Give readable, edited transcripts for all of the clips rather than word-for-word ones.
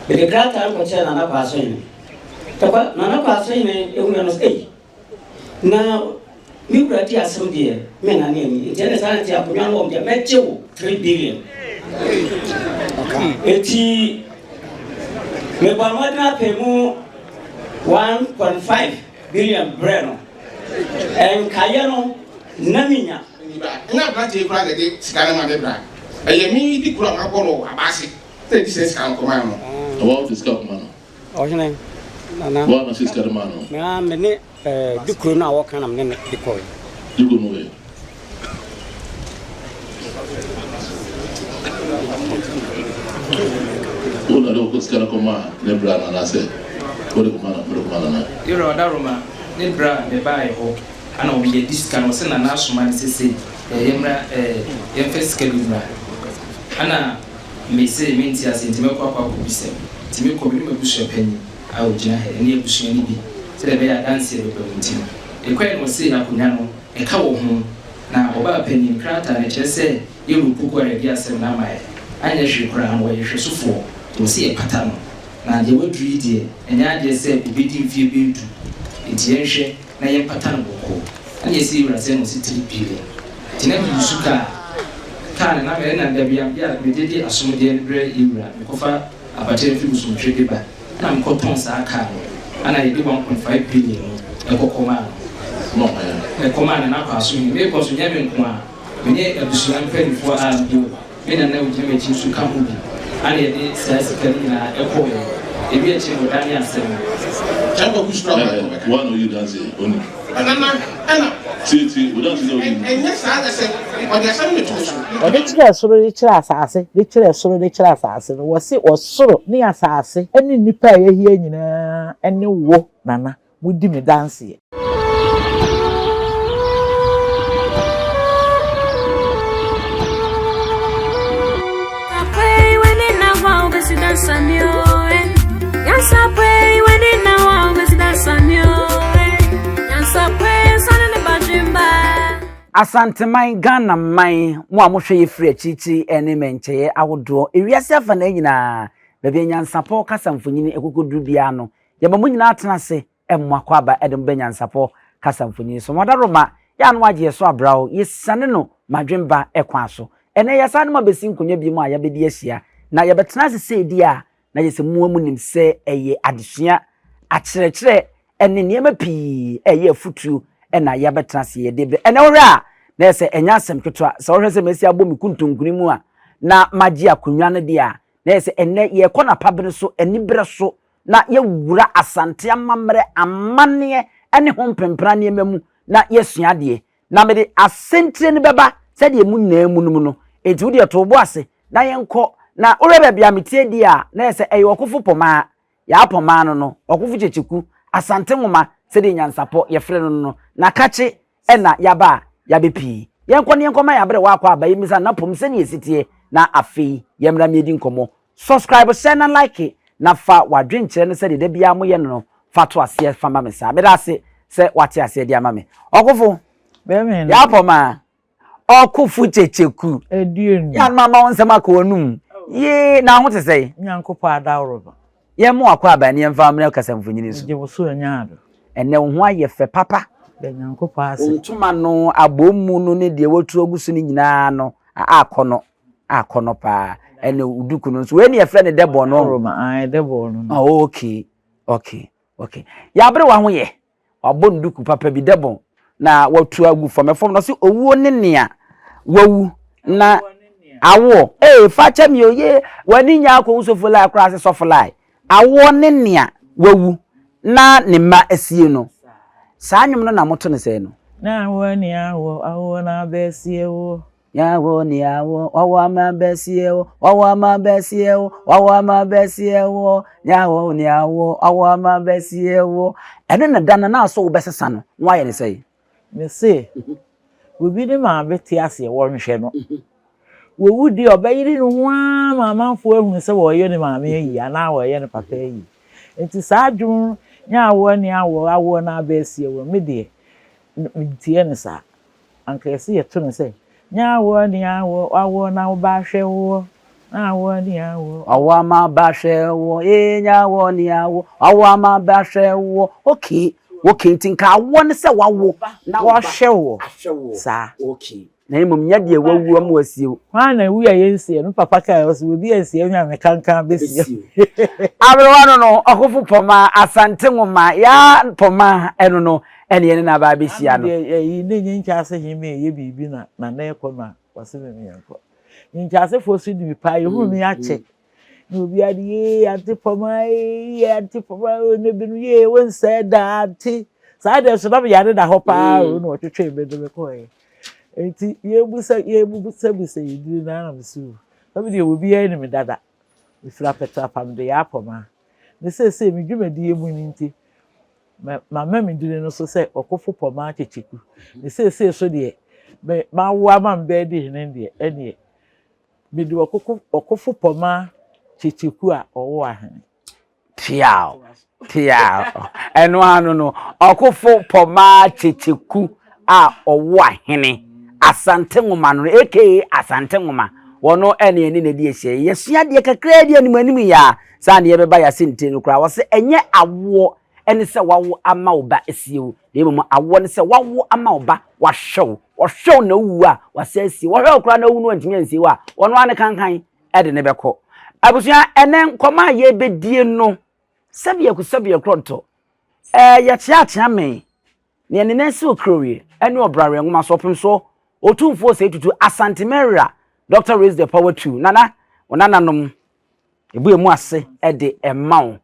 Mede krataa no kɔkyerɛɛ Nana Kwaasohene. Ɛkwa, Nana Kwaasohene huiɛ no, ɔse, Ei! Na me wura di asɛm deɛ, mennane ani. Enti ɛne saa nti akonnwa no wɔ me deɛ, mɛgye wo 3 billion. Enti mebɔɔ mmɔden apɛ mu 1.5 billion brɛ no. Nkaeɛ no, na menya. Nna aberanteɛ yi koraa na ɛde sika no ma me bra. Ɛyɛ me di koro a mabɔ no wɔ abaase na ɛde saa sika no kɔmaa no. Na woa wode sika kɔma no? Ɔhene, Nana. Woa na ɔhyɛ sika no maa no? Me ara me ne Dukuro no a wɔka na me ne no de kɔe. Dukuro no wɛ? Wo na de sika no kɔmaa ne bra no anaasɛ wode kɔmaa wode kɔmaa Nana? Yɛwura Ɔdaroma ne bra a mebaeɛ hɔ ana wɔn yɛdi sika no ɔse Nana asoma no sɛ sei eh, yɛmmra eh, yɛmfa sika bi mmra ana mese mente aseɛ nti mɛkɔ akɔ akɔbisa nti mekɔ me ne m'abusua panyin a ɔgyina ha yi ne abusua no bi sɛdeɛ ɛbɛyɛ a adanseɛ bɛba mu nti no yɛkɔɛ no ɔse akonwa no ɛka wɔ ho na ɔbaa panyin krataa no kyerɛ sɛ yɛwura Opoku a yɛde asɛm no ama yɛ anyɛ hwee koraa no ɔyɛ hwɛsofoɔ nti ɔse yɛpata no na deɛ waduru yi deɛ ɛnyɛ adeɛ sɛ ɔbɛdi mfeɛ bɛyɛ du nti yɛnhwɛ na yɛmpata no bɔkɔɔ ɛna yɛsi yɛwura sɛ na ɔse 3 billion nti na me use car car no na me na dabi a mede de asomdeɛ no brɛ yɛwura mekɔfa apakyɛ no firi Bosomtwe de ba ɛna mekɔtɔn saa car no ɛna yɛde 1.5 billion no ɛkɔkɔ maa no ɛkɔ maa no n'akɔ aso yi mekɔ so nyɛ me nko a mene abusua mpanimfoɔ a mpo me nana ogyina m'akyi nso ka ho bi ana yɛde saa sika no nyinaa ɛkɔɔɛ ebi akyi no wɔdane asɛm no. Kyɛ Kwaku sukuu a ɔbɛka ɔbɛka. Woa na oyi danse oni. Nana ɛna. Tie tie wo danse na oyi. Ɛnyɛ saa na sɛ ɔde asɛm no too so. Wɔde kyerɛɛ soro de kyerɛɛ asase, de kyerɛɛ soro de kyerɛɛ asase no, wɔse ɔsoro ne asase ne nnipa a yɛahia nyinaa ne wo, Nana, modi me danseɛ. Asanteman, Ghana man, mo a mohwɛ yɛ firi akyirikyiri ne mmɛnkyɛeɛ ahodoɔ, ewiase afanaa nyinaa, baabi a nyansapɔ kasa mfonini ɛkɔkɔduru biara no, yɛma mo nyinaa tena ase mo akwaaba de mo ba nyansapɔ kasa mfonini so. Mo adaworoma, yɛ a na wagye yɛ so abra o, yɛsiane no madwemba kwan so. Ɛnnɛ yɛsan ne mo abɛsi nkonnwa bi mu a yɛabɛdi ahyia, na yɛbɛtena ase sei deɛ a, na yɛ sɛ mo ara monim sɛ ɛyɛ adesua, akyerɛkyerɛ ne nneɛma pii a ɛyɛ afutuo na yɛabɛtena ase yɛde brɛ. Ɛnnɛ wohwɛ a, na yɛ sɛ ɛnyɛ asɛm ketewa. Sɛ wohwɛ sɛ masi abɔ me kuntunkuni mu a, na magye akonnwa no deɛ a, na yɛ sɛ ɛnnɛ yɛrekɔ n'apabene so, aniberɛ so, na yɛawura Asante amammerɛ, amanneɛ ne ho mpempena nneɛma mu na yɛasua adeɛ. Na mede asɛntire no bɛba sɛdeɛ mo nyinaa mu nom no. Enti wo deɛ to wo bo ase na yɛnkɔ. Na wohwɛ baabi a meteɛ die a, na yɛ sɛ ɛyɛ ɔkofo pɔmaa. Yaa pɔmaa no no, ɔkofo kyekyeku, Asante nwoma sɛdeɛ nyansapɔ yɛfrɛ no no, na kakye na yɛaba a yɛabɛpie. Yɛnkɔ na yɛnkɔma yɛn aberewa akɔ aba yɛmmisa no n'apɔm sɛdeɛ ɛsi teɛ na afei yɛmmra mmɛdi nkɔmmɔ. Subscribe, hyɛ na like na fa w'adwenkyerɛ no sɛdeɛ da biara moyɛ no no fa to aseɛ fa ma me saa. Meda ase sɛ woate aseɛ de ama me. Ɔkofo, yɛapɔ maa. Ɔkofo kyekyeku. Yɛn mama wo nsɛm akɔ w'anum. Yee, na ho te sɛn? Nyankopɔn adaworo no. Yɛn mo akɔ aba ne yɛmfa mmrɛ kasamfonin so. Megye wo so anya ado. Ɛnnɛ wo ho ayɛ fɛ papa. Da Nyankopɔn ase. Wo ntoma no, abɔmu no ne deɛ watu agu so no nyinaa no akɔnɔ. Akɔnɔ paa. Ɛne wo duku no nso. Wei ne yɛfrɛ no dɛbɔ no. Roma, ae, dɛbɔ no. Oh, okay, okay, okay. Yɛaberewa ho yɛ. Wabɔ ne duku papa bi, dɛbɔ, na watu agu fam. Ɛfam no, ɔse owuo ne nea wawu na awoɔ. Ee, fa kyɛ me o, ye, w'ani nya akɔwu sɔfo lai koraa se sɔfo lai. Awoɔ ne nea wawu na ne mma asie no. Saa nnwom no na moto no sɛɛ no. Na awoɔ ne awoɔ, awoɔ na abɛsie woɔ. Yawo ni awo, wawo ama bɛsie wo, wawo ama bɛsie wo, wawo ama bɛsie wo, yawo ni awo, wawo ama bɛsie wo. Ɛno na da no na so wobɛsesa no na wayɛ ne sɛe. Me se, obi ne maame te aseɛ wɔnhwɛ no. Wɔwu deɛ ɔbɛyere ne ho ara ma amanfoɔ ahunu sɛ wɔreyɛ ne maame ayi anaa wɔreyɛ ne papa ayi. Nti saa dwom nyɛ awoɔ ne awoɔ, awoɔ na abɛsie wo no, me deɛ mentie no saa. Anka yɛse yɛto no sɛ, Nyɛ awoɔ ne awoɔ, w'awoɔ na wo ba ahwɛ woɔ. Awoɔ ne awoɔ. Awoɔ ama ba hwɛ woɔ ee nya awoɔ ne awoɔ. Awoɔ ama ba hwɛ woɔ. Okay okay nti nka awoɔ ne sɛ wawo na wo ba Wɔhwɛ woɔ ahwɛ woɔ. saa. Okay na mmom nyɛ deɛ wawu ama wasie wo. Hwan na ewu a yɛnsie no? Me papa kae ɔse obi ansie me a me kankan bɛsie Bɛsie wo. Aberewa no no ɔkofo pɔma Asante nwoma yaa pɔma ɛno no ɛne yɛne no aba abɛhyia Ano no. deɛ ɛyi ne nye nkyase he me ɛyɛ biribi na nana ɛkɔ no a ɔse me meɛnkɔ. Nkyasefoɔ so di me paa yɛhunu me akyɛ na obiara de yee ante pɔma ee ante pɔma oo ne binom yee wonsɛɛ da ante saa deɛ so na meyare da hɔ paa oo na wɔtwetwee me de me kɔɛ nti yɛbusa yɛbusabisa yɛ diri na na mesi o na me deɛ obiara nim dada mefiri apɛtɛ apam de yɛ apɔma ne seesei me dwumadie mu no nti mama me dini no so sɛ ɔkofo pɔma kyekyeku ne seesei so deɛ me mawo ama me bɛɛ di hene deɛ ɛneɛ Mede ɔkoko ɔkofo pɔma Kyekyeku a ɔwɔ ahene. Piaw! Piaw! Ɛno ano no, ɔkofo pɔma Kyekyeku a ɔwɔ ahene, Asante Nwoma no, aka Asante Nwoma, wɔno ɛne yɛne no adi ahyia yi. Yɛasua adeɛ kakraa bi anim anim yi ara, saa na yɛbɛba yɛn asɛntire no koraa. Wɔse ɛnyɛ awoɔ ne sɛ wawo ama wo ba asie wo, na mmom awoɔ ne sɛ wawo ama wo ba wahwɛ wo. Wɔhwɛ wo na wowu a, wɔasan asie wo. Wɔhwɛ wo koraa na wowu na wɔantumi ansie wo a, wɔn ara ne kankan de ne bɛkɔ. Abusua, ɛnɛ nkɔmɔ a yɛrebɛdie no, sɛbiako sɛbiako korɔntɔ, ɛɛ yɛkyeakyea me, nea ne nan si wɔ kurowie ɛne ɔbrawe nwoma so ɔpem soɔ, Otumfoɔ Osei Tutu, Asante Mɛwera, Doctor Raise the Power 2, Nana, wo nananom, ebu emu ase de ɛma wo.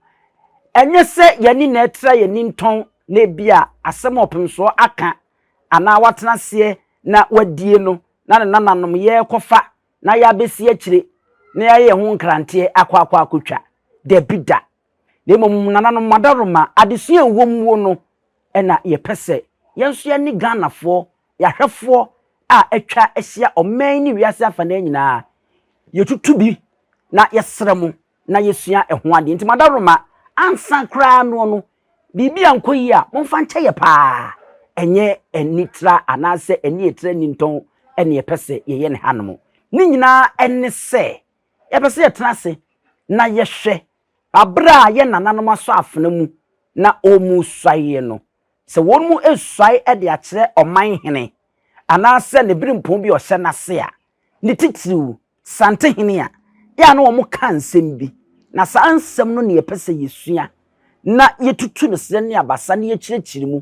Ɛnyɛ sɛ yɛne na ɛtra yɛn ani ntɔn na ebi a asɛm a ɔpem soɔ aka anaa watena aseɛ na wadie no na ne nananom yɛrekɔfa na yɛabɛsi akyire na yɛayɛ yɛn ho nkranteɛ akɔ akɔ akɔtwa. Dabi da. Na mmom nananom mo adaworoma, adesua a ɛwɔ muo no na yɛpɛ sɛ yɛn nso yɛne Ghanafoɔ, yɛahwɛfoɔ a atwa ahyia ɔman yi ne wiase afanaa nyinaa, yɛtutu bi na yɛsrɛ mo na yɛsua ɛho adeɛ. Nti mo adaworoma, ansa koraa noɔ no, biribi ankɔ yie a, momfa nkyɛ yɛ paa. Ɛnyɛ anitra anaasɛ ani ɛtra nintɔn ɛne yɛpɛ sɛ yɛyɛ ne hanom. Ne nyinaa ɛne sɛ, yɛpɛ sɛ yɛtena ase na yɛhwɛ aberɛ a yɛn nananom asɔ afena mu na wɔresuaeɛ no, sɛ wɔn mu resuae de akyerɛ ɔman hene anaasɛ ne berempɔn bi a ɔhyɛ n'ase a, ne titiriw Santehene a, yɛ a na wɔka nsɛm bi, na saa nsɛm no na yɛpɛ sɛ yɛsua na yɛtutu no serɛ ne abasa na yɛkyerɛkyerɛ mu,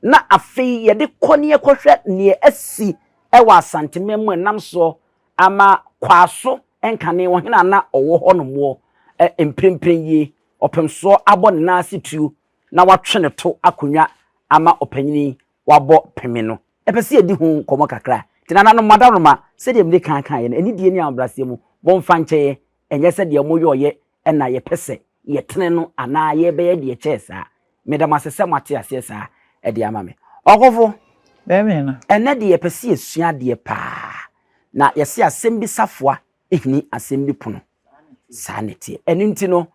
na afei yɛde kɔ na yɛkɔhwɛ deɛ asi wɔ Asanteman mu ɛnam soɔ ama Kwaaso nkane ɔhene a na ɔwɔ hɔ nomoɔ mprempren yie ɔpemsoɔ abɔ ne nan ase tuo na watwe ne to akonnwa ama ɔpanyini wabɔ peme no. Yɛpɛ sɛ yɛdi ho nkɔmmɔ kakra. Nti nananom, mo adaworoma, sɛdeɛ mede kan kaeɛ no, anidie ne ahobrɛaseɛ mu, momfa nkyɛ yɛn, ɛnyɛ sɛ deɛ moyɔeɛ na yɛpɛ sɛ yɛtene no anaa yɛbɛyɛ deɛ ɛkyɛɛ saa. Meda mo ase sɛ moate aseɛ saa de ama me. Ɔkofo, ɛnnɛ deɛ yɛpɛ sɛ yɛsua adeɛ paa, na yɛse asɛm bi safoa hini asɛm bi pono. Saa na ɛteɛ. Ɛno nti no,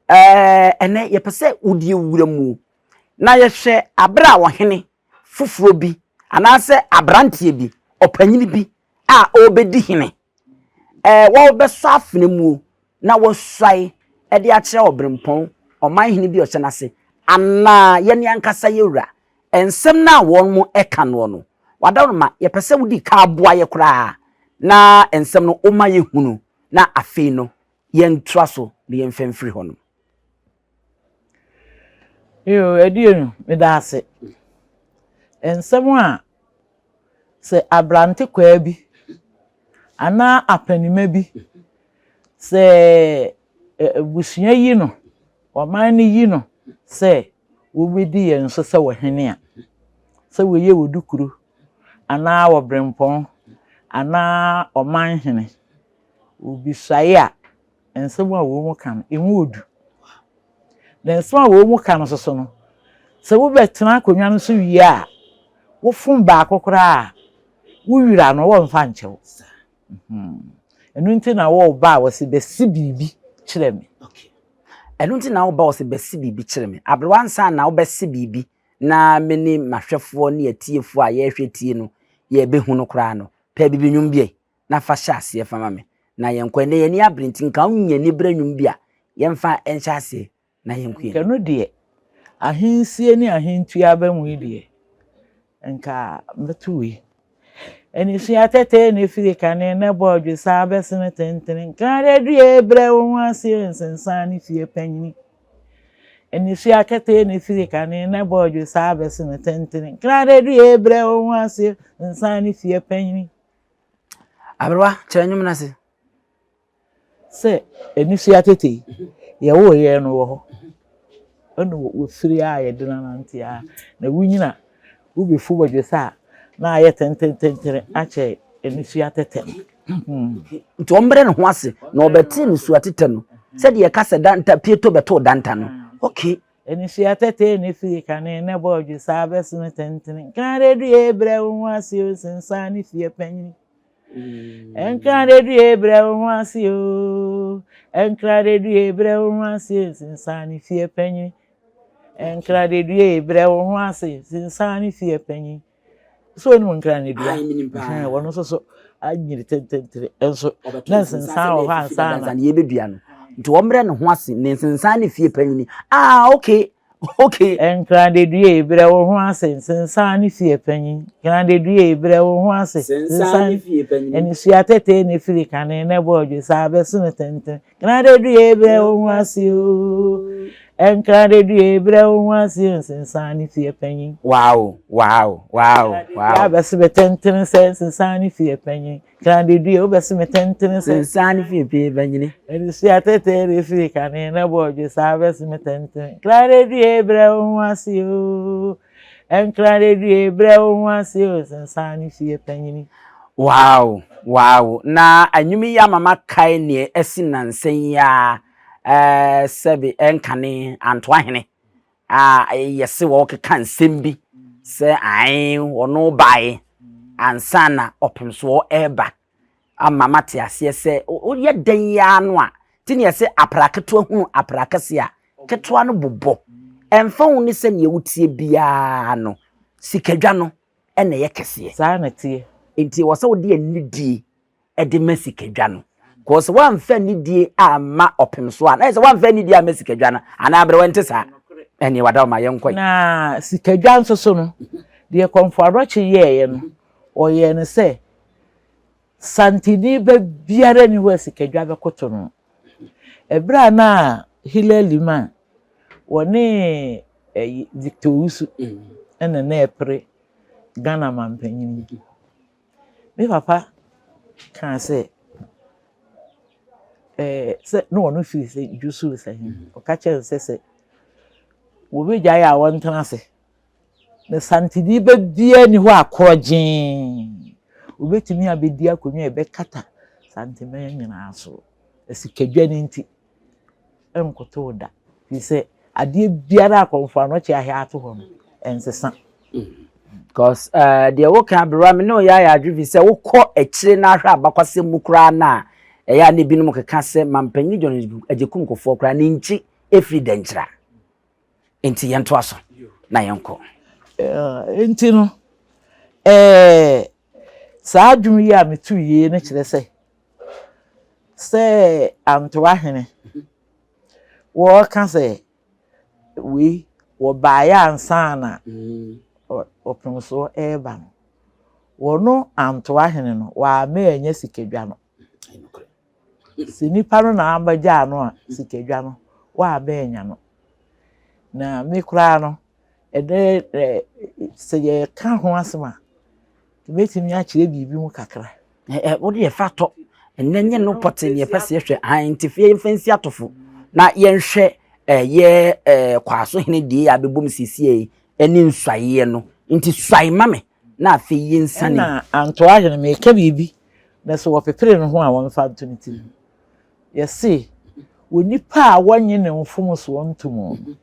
ɛnnɛ yɛpɛ sɛ wode wura mu na yɛhwɛ aberɛ a ɔhene foforɔ bi anaasɛ aberanteɛ bi, ɔpanyini bi a ɔrebɛdi hene, ɛɛ wɔrebɛsɔ afena muo na wɔasuae de akyerɛ ɔberempɔn, ɔman hene bi a ɔhyɛ n'ase, anaa yɛne ankasa yɛ wura. Nsɛm no a wɔn ka noɔ no, wadaworoma, yɛpɛ sɛ wodi ka boa yɛ koraa na nsɛm no woma yɛhunu na afei no yɛntoa so na yɛmfa mfiri hɔnom. Yoo, Aduonu, meda ase. Nsɛm a sɛ aberante kwaa bi anaa apanima bi, sɛ abusua yi no, ɔman no yi no sɛ wɔbɛdi yɛn so sɛ ɔhene a, sɛ wɔyɛ odukuro anaa ɔberempɔn anaa ɔmanhene, wɔbisuae a, nsɛm a wɔka no, emu wɔ du. Na nsɛm a wɔka no nso no, sɛ wobɛtena akonnwa no so wie a, wofom baako koraa a, wo wura no wɔmfa nkyɛ wo. Ɛno nti na wɔreba a wɔse bɛsi biribi kyerɛ me. Ɛno nti na woba wɔse bɛsi biribi kyerɛ me. Aberewa ansa na wobɛsi biribi na me ne m'ahwɛfoɔ ne atiefoɔ a yɛrehwɛ tie no yɛbɛhu no koraa no, pɛ bibi nnwom bi ɛ na fa hyɛ aseɛ fa ma me. na yɛnkɔ. Ɛnnɛ yɛn ani abere nti nka wonya anibere nnwom bi a yɛmfa nhyɛ aseɛ na yɛnkɔ yɛn Nka ɛno deɛ, ahensie ne ahentua aba mu yi deɛ, nka mɛto wei. Anisua tɛtɛ na ɛfiri kane na ɛbɔ adwesaa bɛsene tentene. Nka adadue brɛ wo ho aseɛ nsensan ne fie panyini. Anisua kɛtɛ na ɛfiri kane na ɛbɔ adwesaa bɛsene tentene. Nka adadue brɛ wo ho aseɛ nsensan ne fie panyini. Aberewa, kyerɛ nnwom no ase. Sɛ anisua tete yi, yɛwoo yɛn no wɔ hɔ. Ɛna wɔfiri a yɛde no anante a, na wonyina wobɛfu bɔdwesɛ a, na ayɛ tentententene akyɛ anisua tete no. Nti ɔmbrɛ ne ho ase na ɔbɛte nisua tetɛ no sɛdeɛ yɛka sɛ danta pieto bɛtoo danta no. Okay. Anisua tete ne firi kane na bɔdwesɛ abɛsene tentene. Nkrade brɛ wo ho ase o, sensan ne fie panyini. Nkradedue brɛ wo ho ase oo. Nkradedue brɛ wo ho ase nsensan ne fie panyin. Nkradedue brɛ wo ho ase nsensan ne fie panyin. So onim nkranedua? Wɔn nso so anyini tententere nso na nsensan wɔ hɔ ansa na yɛbɛdua no. Nti wɔmmerɛ ne ho ase ne nsensan ne fie panyin. Ah, okay. Okay. Nkradedue, brɛ wo ho ase, nsensan ne fie panyin. Nkradedue, brɛ wo ho ase, nsensan ne fie panyin. Anisua tete na efiri kane na ɛbɔ ɔdwe saa bɛso no tenten. Nkradedue, brɛ wo ho ase oo. Nkradedue, brɛ wo ho ase oo, nsensan ne fie panyin. Wow, wow, wow, wow. Abɛso bɛ tenten sɛ nsensan ne fie panyin. Kane due, wobɛse me tentene sɛ. Nsa ne fie pie bɛnyini. Adesua tete refiri kane na bɔ ɔdwe saa bɛse me tentene. Nkrade due brɛ wo ho ase oo. Nkrade due brɛ wo ho ase oo nsa ne fie panyini. Wow wow na anwum yi ama makae neɛ asi nnansa yi ara eh, sɛbe ɛnkane Antoahene a yɛse wɔkeka nsɛm bi sɛ ae ɔno bae ansa na ɔpemsoɔ ɛreba ama mate aseɛ sɛ woyɛ dɛn yi ara no a ti ne yɛse apra ketewa hunu apra kɛse a ketewa no bobɔ ɛmfa ho ne sɛdeɛ wotie biara no sikadwa no ɛna ɛyɛ kɛseɛ. Saa na ɛteɛ. Nti ɛwɔ sɛ wode anidie de ma sikadwa no. Kɔɔ sɛ woamfa anidie amma ɔpem so a, na yɛ sɛ woamfa anidie amma sikadwa no, anaa aberewa nte saa? Ɛneɛ wada wo ma yɛnkɔ. Na sikadwa nso so no, deɛ Kɔmfo Anɔkye yɛeɛ no, ɔyɛɛ no sɛ Santini ba biara nni hɔ a sikadwa bɛkoto no. Ɛberɛ a na Hillel Liman, wɔne ɛyi Victor Owusu ɛna na ɛpere Ghana manpanin. Me papa kaa sɛ, ɛɛ sɛ na ɔno firi sɛ Dwusu sɛ he, ɔka kyerɛɛ no sɛ sɛ wɔbɛgyae a wɔntena ase. Na Santini ba biara nni hɔ a korɔgyee obɛtumi abɛdi akonnwa a ɛbɛkata Santeman nyinaa so. Asikadwa no nti, ɛnkotow da. Firi sɛ adeɛ biara a Kɔmfo Anɔkye ahɛ ato hɔ no, ɛnsesa. Because uh, deɛ woka aberewa me ne ɔyɛ ayɛ adwene fi sɛ wokɔ akyire na ahwɛ abakwasɛm mu koraa no a ɛyɛ a na ebinom keka sɛ mampanyin John Agyekum Kufuor koraa ne nkyi ɛfiri dɛnkyira nti yɛntoa so na yɛnkɔ. Nti no ɛɛ saa dwom yi a metu yie no kyerɛ sɛ sɛ Antoa hene wɔreka sɛ wei wɔbaeɛ ansa na ɔpemsoɔ reba no, wɔno Antoa hene no wɔamma annya sikadwa no. Sɛ nipa no na abɛgyaa no a, sikadwa no wɔamma annya no. Na me koraa no, ɛnɛ sɛ yɛka ho asɛm a, Mɛtumi akyerɛ biribi mu kakra. Ɛ wo deɛ fa tɔ. Ɛnɛ nyɛ no pɔte ne yɛpɛ sɛ yɛhwɛ. Ae nti fie yɛmfa nsi atofo na yɛnhwɛ ɛyɛ ɛɛ kwaso hene deɛ yɛ abɛbom siesie ɛne nsuaeɛ no. Nti suae ma me na afei yɛnsane. Ɛna Antoa hene meka biribi na sɛ wɔpepere ne ho a wɔmfa nto ne tirim. Yɛse onipa a wɔnye ne mfomsoɔ nto mu no,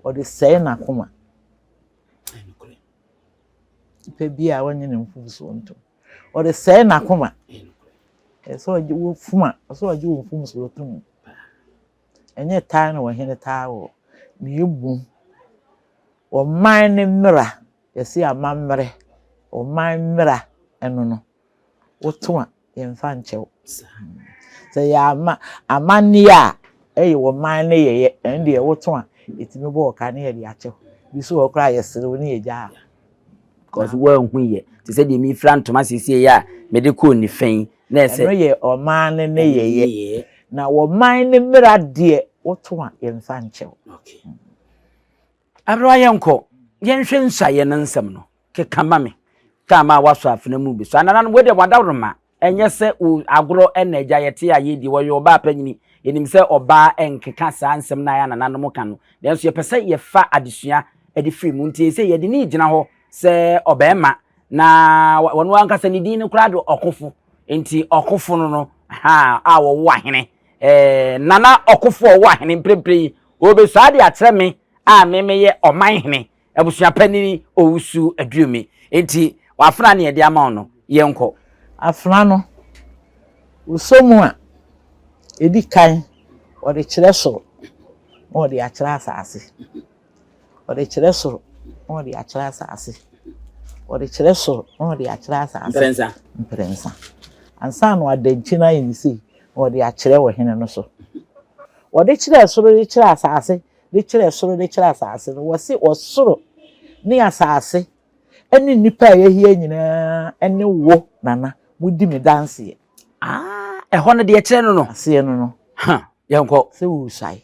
ɔde sɛe n'akoma. Nipa bi a ɔnye ne mfomsoɔ ntom. Ɔde sɛe n'akoma. Ɛsɛ sɛ ɔgye wo fom a, ɛsɛ sɛ ɔgye wo mfomsoɔ tom. Ɛnyɛ taa na ɔhene taa wɔ. Na mmom, ɔman no mmara, yɛse amammerɛ, ɔman mmara ɛno no, woto a, yɛmfa nkyɛ wo. Sɛ ɛyɛ ama amanneɛ a ɛyɛ wɔ man no yɛyɛ, ɛno deɛ woto a, yɛtumi bɔ wo ka na yɛde akyɛ wo. Bi nso wɔ hɔ koraa a yɛsere wo na yɛgyaa wo. Because woanhu yɛ. Te sɛ deɛ mefira ntoma seesei yi a mede kɔɔ nifa yi, na ɛsɛ. Ɛno yɛ ɔman no nneyɛeɛ. Na wɔ man no mmara deɛ, woto a, yɛmfa nkyɛ wo. Okay. Aberewa yɛnkɔ, yɛnhwɛ nsuaeɛ no nsɛm no. Keka ma me. Time a woasɔ afena mu bi so. Anananom, wei deɛ wɔadaworoma. Ɛnyɛ sɛ wo agorɔ na agya yɛte a yɛredi. Wɔyɛ ɔbaa panyini. Yɛnim sɛ ɔbaa nkeka saa nsɛm no a nananom ka no. Nanso yɛpɛ sɛ yɛfa adesua de firi mu. Nti seesei yɛde no regyina hɔ sɛ ɔbarima. Na ɔno ankasa ne din no koraa de ɔkofo. Nti ɔkofo no no, ha a wɔwo ahene. Ɛɛ, Nana ɔkofo a ɔwɔ ahene mprempren yi, ɔrebɛsua de akyerɛ me a me meyɛ ɔman hene. Abusua panin Owusu Aduomi. Enti w'afena ne yɛde ama wo no, yɛnkɔ. Afena no, wosɔ mu a, ɛdi kan wɔde kyerɛ soro na wɔde akyerɛ asase. Wɔde kyerɛ soro na wɔde akyerɛ asase. Wɔde kyerɛ soro na wɔde akyerɛ asase. Mprɛnsa. Mprɛnsa. Ansa na wɔadankyi no ayɛ ne sei na wɔde akyerɛ ɔhene no so. Wɔde kyerɛ soro de kyerɛ asase de kyerɛ soro de kyerɛ asase no, wɔse ɔsoro ne asase ne nnipa a yɛahia nyinaa ne wo, Nana, modi me danseɛ. Ah, ɛhɔ no deɛ kyerɛ no no. Aseɛ no no. Ha, yɛnkɔ. Sɛ woresuae,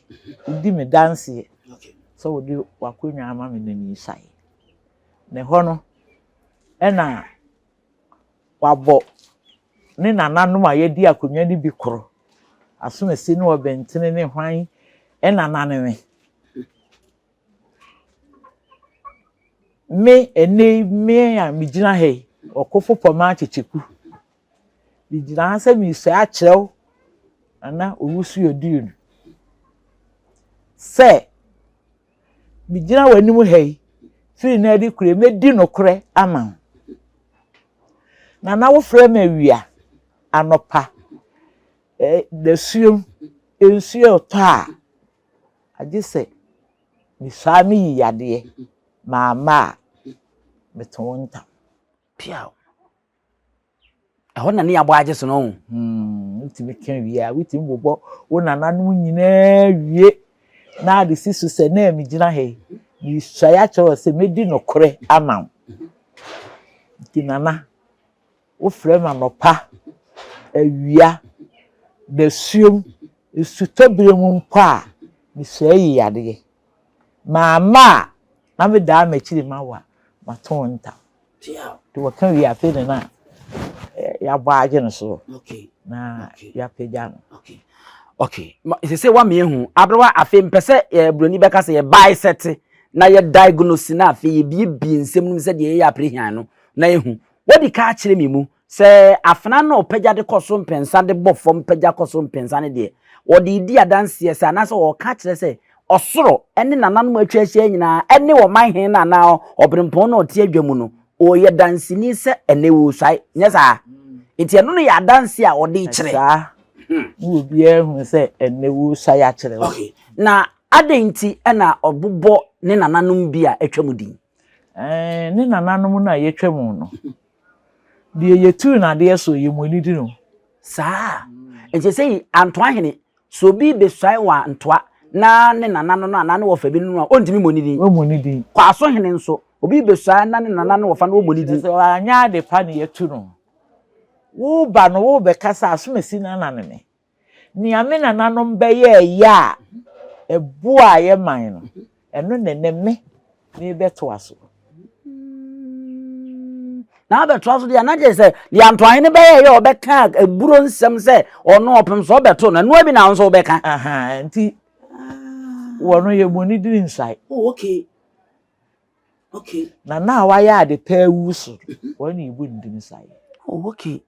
wodi me danseɛ sɛ wode w'akonnwa ama me na meresuae. Na ɛhɔ no, ɛna Wabɔ ne nananom a yɛadi akonnwa no bi koro, Asomasi ne Ɔbɛntene ne hwan nana ne me. Me, ɛnnɛ yi, me a megyina ha yi, Ɔkofo Pɔmaa Kyekyeku, megyina ha sɛ meresua akyerɛ wo, Nana Owusu Aduonu, sɛ Megyina w'anim ha yi, firi nnɛ de kure, mɛdi nokorɛ ama wo. Na na wofrɛ me awia, anɔpa, eh, dasuom, nsuo retɔ a, agye sɛ mesaa meyi yadeɛ, mamma a, meto wo ntam. Piaw. Ɛhɔ na ne yɛabɔ agye so no. Hmm, wotumi ka wie a, wotumi bobɔ wo nananom nyinaa wie na ade si so sɛ na megyina ha yi, mesuae akyerɛ wɔ sɛ mɛdi nokorɛ ama wo. Nti nana, wofrɛ me anɔpa, awia, dasuom, nsutɔberɛ mu mpo a, mesuae yi yadeɛ. Mamma a, na medaa m'akyiri ma wo a, mato wo ntam. Nti wɔka wie afei de na yɛabɔ agye no so na yɛapagya no. Okay. Sɛ sɛ wama ehu aberewa afei mpɛ sɛ yɛ buroni bɛka sɛ yɛ bisect na yɛ diagnose na afei yɛbiebie nsɛm no mu sɛ deɛ yɛyɛ aprehian no na ehu. Wadi ka akyerɛ me mu Sɛ afena no a ɔpagya de kɔ soro mprɛnsa de bɔ fam pagya kɔ soro mprɛnsa no deɛ, ɔde redi adanseɛ sɛ anaasɛ ɔreka akyerɛ sɛ ɔsoro ne nananom a atwa ahyia nyinaa ne ɔman hene no anaa ɔberempɔn no a ɔte adwa mu no, ɔyɛ danseni sɛ ɛnnɛ wɔresuae. Nyɛ saa? Nti ɛno no yɛ adanseɛ a ɔde rekyerɛ. Saa na obiara hu sɛ ɛnnɛ wɔresuae akyerɛ wo. Okay. Na adɛn nti na ɔbobɔ ne nananom bi a atwam din? Ɛɛ, ne nananom no a yɛatwam no, Deɛ yɛtuu no adeɛ so, yɛ mo ani di no. Saa. Nti sɛ yi antoa hene, sɛ obi besuae wɔ antoa na ne nana no no anaa ne wɔfa bi no no a, ɔntumi mmɔ ne din. Ɔmmɔ ne din. Kwaso hene nso, obi besuae na ne nana ne wɔfa no ɔmmɔ ne din. Sɛ wanyɛ ade pa na yɛatu no. Woreba no, worebɛkasa asomasi nana ne me. Nea me nananom bɛyɛeɛ a ɛboaa yɛn man no, ɛno na ɛnnɛ me merebɛtoa so. Na abɛtoa so deɛ na kyerɛ sɛ deɛ Antoahene bɛyɛeɛ a ɔbɛka aburo nsɛm sɛ ɔno ɔpem so ɔbɛto no, ɛnoa bi na wo nso wobɛka. Aha, nti wɔno yɛ mu ne diri nsae. Oh, okay. Okay. Na na wayɛ ade paa wu so, wɔn na yɛbu ne diri nsae. Oh, okay.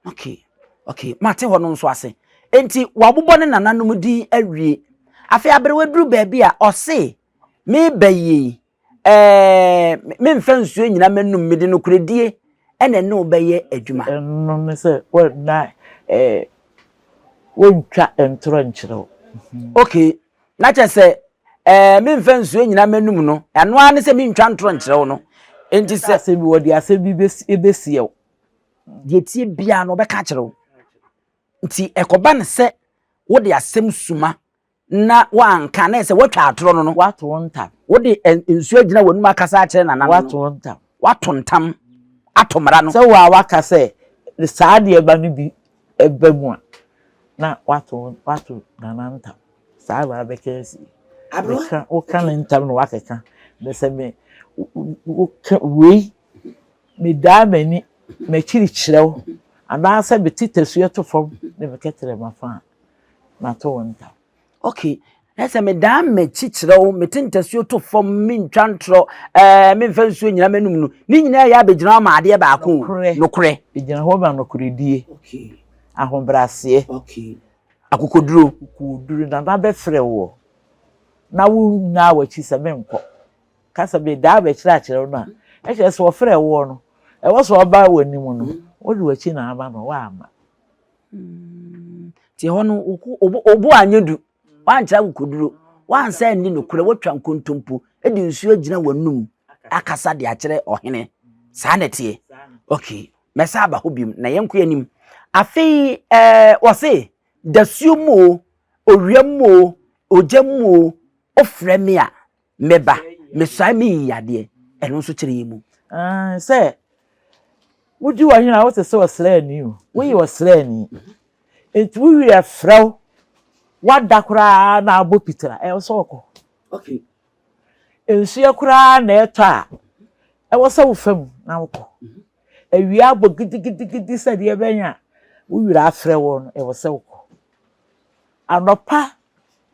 Okay, okay, mate hɔ no nso ase. Enti wabobɔ ne nananom din awie. Afei aberewa duru baabi a ɔse, meba yie ɛɛ memfa nsuo nyina m'anum, mede nokorɛdie ɛna ɛne wo bɛyɛ adwuma. Ɛno ne sɛ wɔnna ɛɛ wɔntwa ntorɔ nkyerɛ wo. Okay, na kyerɛ sɛ ɛɛ memfa nsuo nyina m'anum no, ɛno ara ne sɛ mentwa ntorɔ nkyerɛ wo no. Enti sɛ. Asɛm bi wɔde asɛm bi bɛsie wo. Deɛ ɛteɛ biara no ɔbɛka akyerɛ wo. Nti ɛkɔba no sɛ wode asɛm suma na woanka na ɛsɛ woatwa atorɔ no no. Woato wo ntam. Wode nsuo agyina w'anum akasa akyerɛ nana no. Woato wo ntam. Woato ntam ato mmara no. Sɛ wo a woaka sɛ saa deɛ ba no bi ba mu a, na woato woato nana ntam. Saa na abɛka asi. Meka woka ne ntam na woakeka. Na sɛ me woka wei medaa m'ani m'akyiri kyerɛ wo anaasɛ mete tasuo to fam na meka kyerɛ m'afa a, mato wo ntam. Okay, na sɛ medaa m'akyi kyerɛ wo, mete ntasuo to fam, mentwa ntorɔ, ɛɛ memfa nsuo nyina m'anum no, ne nyinaa yɛ abɛgyina hɔ ma adeɛ baako o. Nokorɛ. Nokorɛ. Ɛgyina hɔ ma nokorɛdie. Okay. Ahobrɛaseɛ. Okay. Akokoduro. Akokoduro. Nana bɛfrɛ woɔ na wonnaa w'akyi sɛ menkɔ. Ka sɛ medaa m'akyiri akyerɛ wo no a, ɛkyerɛ sɛ ɔfrɛ woɔ no, ɛwɔ sɛ ɔba w'anim no, wode w'akyi na ama no, woamma. Nti ɛhɔ no, wo bo anyɛ du, woankyerɛ akokoduro, woansa anni nokorɛ, woatwa nkontompo de nsuo agyina w'anum akasa de akyerɛ ɔhene. Saa na ɛteɛ. Okay, mɛsa aba hɔ biom na yɛnkɔ anim. Afei ɛɛ wɔse dasuo mu o, owia mu o, ogya mu o, wofrɛ me a mɛba, mesuae meyi yadeɛ. Ɛno nso kyerɛ yɛn mu. Sɛ Wodi w'ahene a, wote sɛ ɔsraani o, woyɛ ɔsraani. Enti wo werɛ frɛ wo, woada koraa na abɔ pitira, ɛwɔ sɛ ɔkɔ. Okay. Nsuo koraa na ɛtɔ a, ɛwɔ sɛ wofa mu na wokɔ. Awia abɔ gidigidigidi sɛ deɛ ɛbɛn a, wo werɛ afrɛ wo no, ɛwɔ sɛ wokɔ. Anɔpa,